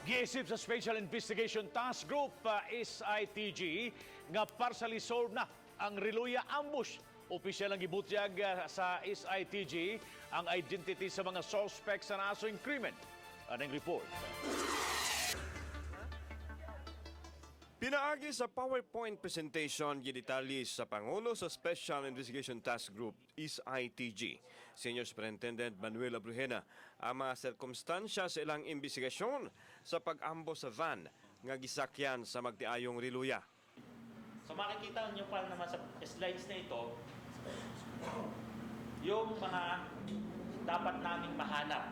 Giisip sa Special Investigation Task Group, SITG, nga partially solved na ang Reluya ambush. Opisyal ang gibutyag sa SITG ang identity sa mga suspects sa nasong krimen. Anong report? Pinaagi sa PowerPoint presentation, gidetalye sa Pangulo sa Special Investigation Task Group, SITG, Senior Superintendent Manuel Abrugena, ang mga sirkumstansya sa ilang investigasyon sa pag-ambush sa van nga gisakyan sa magtiayong Reluya. So makikita nyo pa naman sa slides na ito, yung mga dapat naming mahanap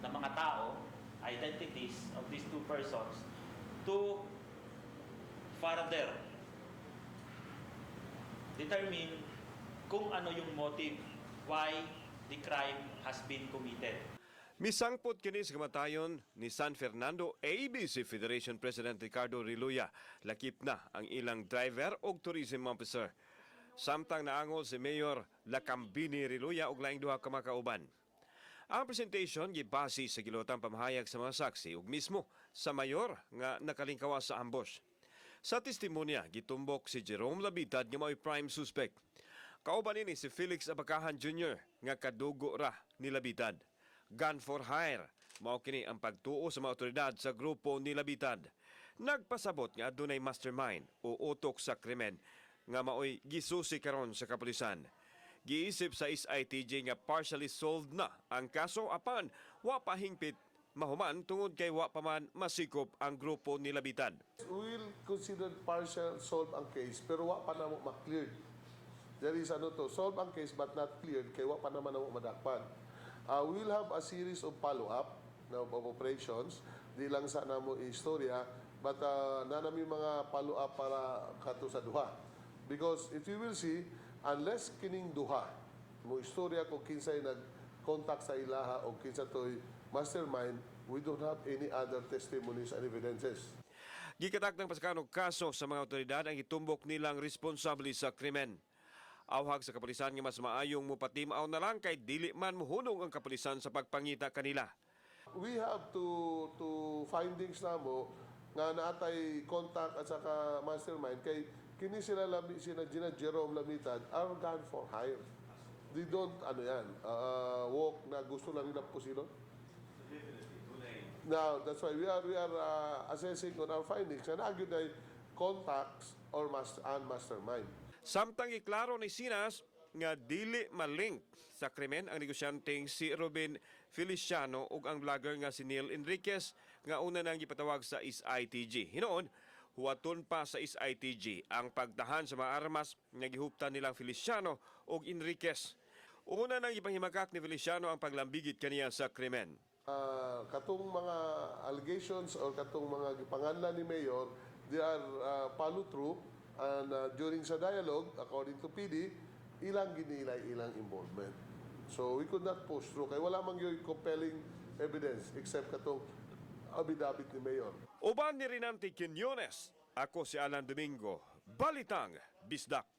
na mga tao, identities of these two persons, to further determine kung ano yung motive why the crime has been committed. Misangpot kini sa kamatayon ni San Fernando ABC Federation President Ricardo Reluya. Lakip na ang ilang driver ug tourism officer. Samtang naangol si Mayor Lakambini Reluya ug laing duha ka mga kauban. Ang presentation gibase sa gilotang pamahayag sa mga saksi ug mismo sa mayor nga nakalingkawas sa ambush. Sa testimonya, gitumbok si Jerome Labitad nga mao'y prime suspect. Kauban nini si Felix Abacahan Jr. nga kadugo ra ni Labitad. Gun for hire, mao kini ang pagtuo sa mga otoridad sa grupo ni Labitad. Nagpasabot nga adunay mastermind o utok sa krimen nga maoy gisusi karon sa kapulisan. Giisip sa SITG nga partially solved na ang kaso, apan wa pa hingpit mahuman tungod kay wa pa man masikop ang grupo ni Labitad. We will consider partial solve ang case pero wa pa namo ma-cleared. There is ano to, solve ang case but not cleared kay wa pa naman namo madakpan. We will have a series of follow-up na of operations. Di lang sa namo istorya, but naa nami mga follow-up para kato sa duha. Because if you will see, unless kining duha mo istorya kung kinsay nag-contact sa ilaha o kinsa toy mastermind, we don't have any other testimonies and evidences. Gikatak ng pasakanog kaso sa mga otoridad ang itumbok nilang responsable sa krimen. Awhag sa kapulisan nga mas maayong mupatimaw na lang kay dili man muhunong ang kapulisan sa pagpangita kanila. We have to findings namo nga naatay contact at saka mastermind kay kini sila lami sina Gina Jerome Lamitad are gun for hire. They don't ano yan, walk na gusto lang nila pusilon. Now, that's why we are assessing on our findings and naa gyud ay contacts or master and mastermind. Samtang iklaro ni Sinas nga dili malink sa krimen ang negosyanteng si Ruben Feliciano ug ang vlogger nga si Neil Enriquez nga una nang gipatawag sa SITG. Hinuon, huwaton pa sa SITG ang pagtahan sa mga armas nga gihuptan nilang Feliciano ug Enriquez. Una nang gipanghimakak ni Feliciano ang paglambigit kaniya sa krimen. Katong mga allegations or katong mga gipanganlan ni Mayor, they are follow through and during sa dialogue, according to PD, ilang ginilay ilang involvement. So we could not push through kay wala man gyud compelling evidence except katong affidavit ni Mayor. Uban ni Rinante Quiñones, ako si Alan Domingo, Balitang Bisdak.